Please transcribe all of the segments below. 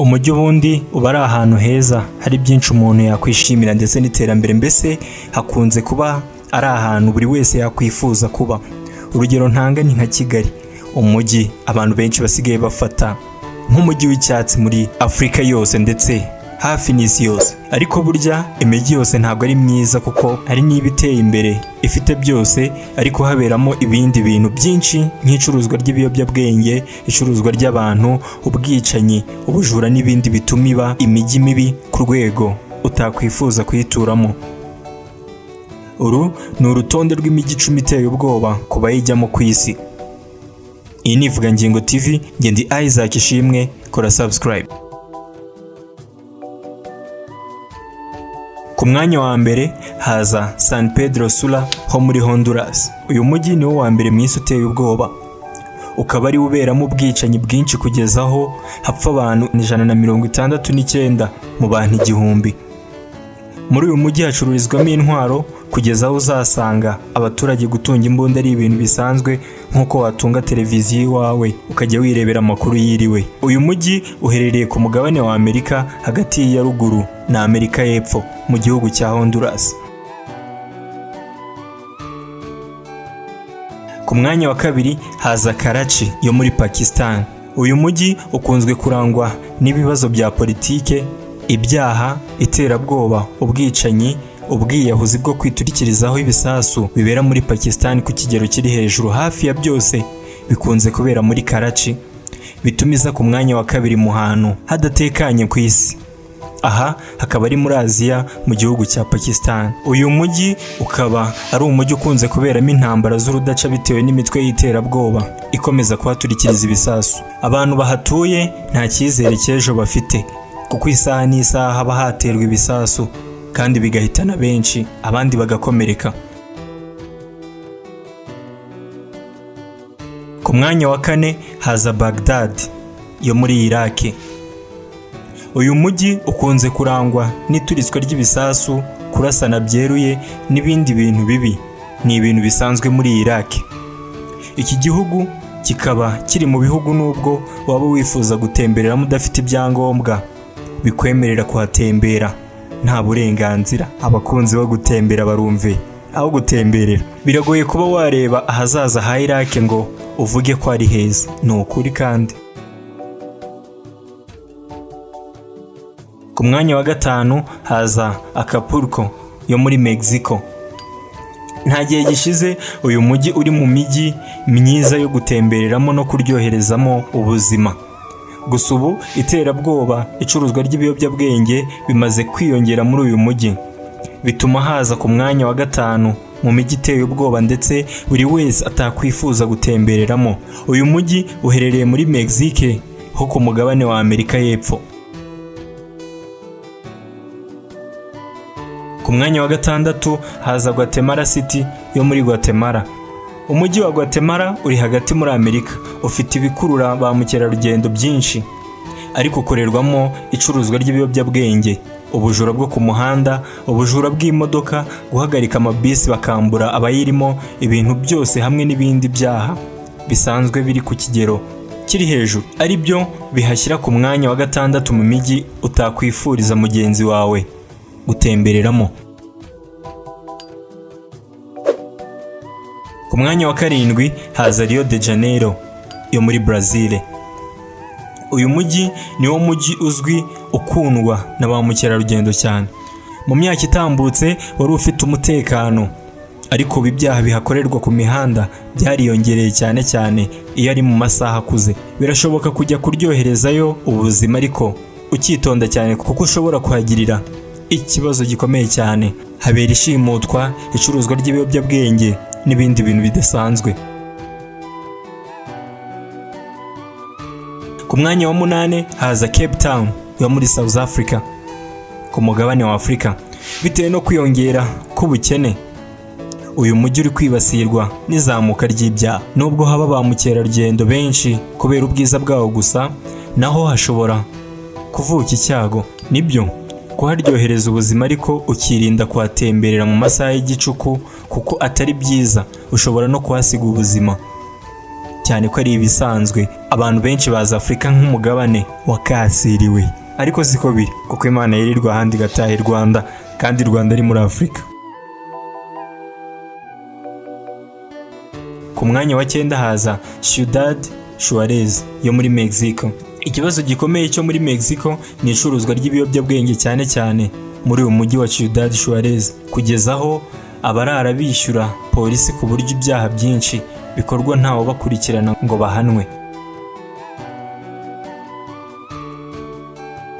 Umujyi ubundi uba ari ahantu heza, hari byinshi umuntu yakwishimira ndetse n'iterambere, mbese hakunze kuba ari ahantu buri wese yakwifuza kuba. Urugero ntanga ni nka Kigali, umujyi abantu benshi basigaye bafata nk'umujyi w'icyatsi muri Afurika yose ndetse hafi n'isi yose. Ariko burya imijyi yose ntabwo ari myiza, kuko hari n'iba iteye imbere ifite byose, ariko haberamo ibindi bintu byinshi nk'icuruzwa ry'ibiyobyabwenge, icuruzwa ry'abantu, ubwicanyi, ubujura n'ibindi bituma iba imijyi mibi ku rwego utakwifuza kuyituramo. Uru ni urutonde rw'imijyi 10 iteye ubwoba ku bayijyamo ku isi. Iyi ni Ivugangingo TV, njye ndi Isaac Ishimwe, kora subscribe. Ku mwanya wa mbere haza San Pedro Sula ho muri Honduras. Uyu mujyi niwo wa mbere mu isi uteye ubwoba, ukaba ari uberamo ubwicanyi bwinshi kugeza aho hapfa abantu 169 mu bantu 1000. Muri uyu mujyi hacururizwamo intwaro kugeza aho uzasanga abaturage gutunga imbunda ari ibintu bisanzwe nk'uko watunga televiziyo iwawe ukajya wirebera amakuru yiriwe. Uyu mujyi uherereye ku mugabane wa Amerika hagati ya ruguru na Amerika y'Epfo mu gihugu cya Honduras. Ku mwanya wa kabiri haza Karachi yo muri Pakistan. Uyu mujyi ukunzwe kurangwa n'ibibazo bya politike, ibyaha, iterabwoba, ubwicanyi, ubwiyahuzi bwo kwiturikirizaho ibisasu bibera muri Pakistan ku kigero kiri hejuru. Hafi ya byose bikunze kubera muri Karachi, bituma iza ku mwanya wa kabiri mu hantu hadatekanye ku isi. Aha hakaba ari muri Aziya mu gihugu cya Pakistan. Uyu mujyi ukaba ari umujyi ukunze kuberamo intambara z'urudaca bitewe n'imitwe y'iterabwoba ikomeza kuhaturikiriza ibisasu. Abantu bahatuye nta cyizere cy'ejo bafite, kuko isaha n'isaha haba haterwa ibisasu kandi bigahitana benshi, abandi bagakomereka. Ku mwanya wa kane haza Baghdad yo muri Iraq. Uyu mujyi ukunze kurangwa n'ituritswa ry'ibisasu, kurasana byeruye n'ibindi bintu bibi. Ni ibintu bisanzwe muri Iraq. Iki gihugu kikaba kiri mu bihugu nubwo waba wifuza gutembereramo udafite ibyangombwa bikwemerera kuhatembera nta burenganzira. Abakunzi bo gutembera barumve aho gutemberera. Biragoye kuba wareba ahazaza ha Iraq ngo uvuge ko ari heza. Ni ukuri kandi. Ku mwanya wa gatanu haza Acapulco yo muri Mexico. Nta gihe gishize uyu mujyi uri mu mijyi myiza yo gutembereramo no kuryoherezamo ubuzima. Gusa ubu iterabwoba, icuruzwa ry'ibiyobyabwenge bimaze kwiyongera muri uyu mujyi, bituma haza ku mwanya wa gatanu mu mijyi iteye ubwoba ndetse buri wese atakwifuza gutembereramo. Uyu mujyi uherereye muri Mexique ho ku mugabane wa Amerika y'Epfo. Ku mwanya wa gatandatu haza Guatemala City yo muri Guatemala. Umujyi wa Guatemala uri hagati muri Amerika, ufite ibikurura ba mukerarugendo byinshi, ariko ukorerwamo icuruzwa ry'ibiyobyabwenge, ubujura bwo ku muhanda, ubujura bw'imodoka, guhagarika amabisi bakambura abayirimo, ibintu byose hamwe n'ibindi byaha bisanzwe biri ku kigero kiri hejuru, ari byo bihashyira ku mwanya wa gatandatu mu mijyi utakwifuriza mugenzi wawe gutembereramo. Ku mwanya wa karindwi haza Rio de Janeiro yo muri Brazil. Uyu mujyi niwo mujyi uzwi ukundwa na ba mukerarugendo cyane. Mu myaka itambutse wari ufite umutekano, ariko ubu ibyaha bihakorerwa ku mihanda byariyongereye cyane cyane iyo ari mu masaha akuze. Birashoboka kujya kuryoherezayo ubuzima ariko ukitonda cyane, kuko ushobora kuhagirira ikibazo gikomeye cyane. Habera ishimutwa, icuruzwa ry'ibiyobyabwenge n'ibindi bintu bidasanzwe. Ku mwanya wa munani haza Cape Town yo muri South Africa ku mugabane wa Afurika. Bitewe no kwiyongera k'ubukene, uyu mujyi uri kwibasirwa n'izamuka ry'ibyaha. Nubwo haba ba mukerarugendo benshi kubera ubwiza bwawo gusa, naho hashobora kuvuka icyago. Nibyo kuharyohereza ubuzima ariko ukirinda kuhatemberera mu masaha y'igicuku kuko atari byiza, ushobora no kuhasiga ubuzima. Cyane ko ari ibisanzwe, abantu benshi baza Afurika nk'umugabane wakasiriwe, ariko siko biri, kuko Imana yirirwa ahandi igataha i Rwanda, kandi Rwanda ari muri Afurika. Ku mwanya wa 9 haza Ciudad Juarez yo muri Mexico. Ikibazo gikomeye cyo muri Mexico ni icuruzwa ry'ibiyobyabwenge, cyane cyane muri uyu mujyi wa Ciudad Juarez, kugeza aho abarara bishyura polisi ku buryo ibyaha byinshi bikorwa ntawe bakurikirana ngo bahanwe.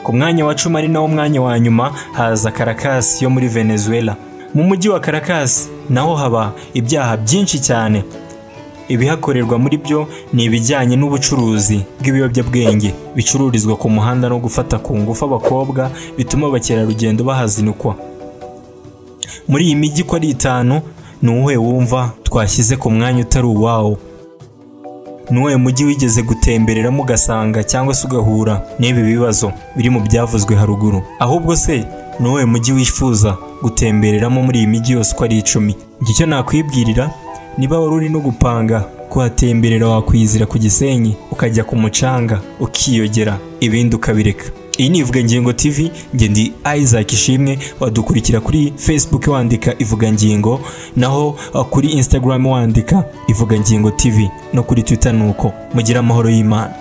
Ku mwanya wa 10 ari nawo mwanya wa nyuma haza Caracas yo muri Venezuela. Mu mujyi wa Caracas naho haba ibyaha byinshi cyane. Ibihakorerwa muri byo ni ibijyanye n'ubucuruzi bw'ibiyobyabwenge bicururizwa ku muhanda no gufata ku ngufu abakobwa, bituma abakerarugendo bahazinukwa. Muri iyi mijyi uko ari 5, ni uwuhe wumva twashyize ku mwanya utari uwawo? Ni uwuhe mujyi wigeze gutembereramo ugasanga cyangwa se ugahura n'ibi bibazo biri mu byavuzwe haruguru? Ahubwo se ni uwuhe mujyi wifuza gutembereramo muri iyi mijyi yose uko ari 10? Njye icyo nakwibwirira, niba wari uri no gupanga kuhatemberera, wakwizira ku Gisenyi ukajya ku mucanga ukiyogera, ibindi ukabireka. Iyi ni Ivugangingo TV, njye ndi Isaac Ishimwe. Wadukurikira kuri Facebook wandika Ivugangingo, naho kuri Instagram wandika Ivugangingo TV, no kuri Twitter nuko. Mugire amahoro y'Imana.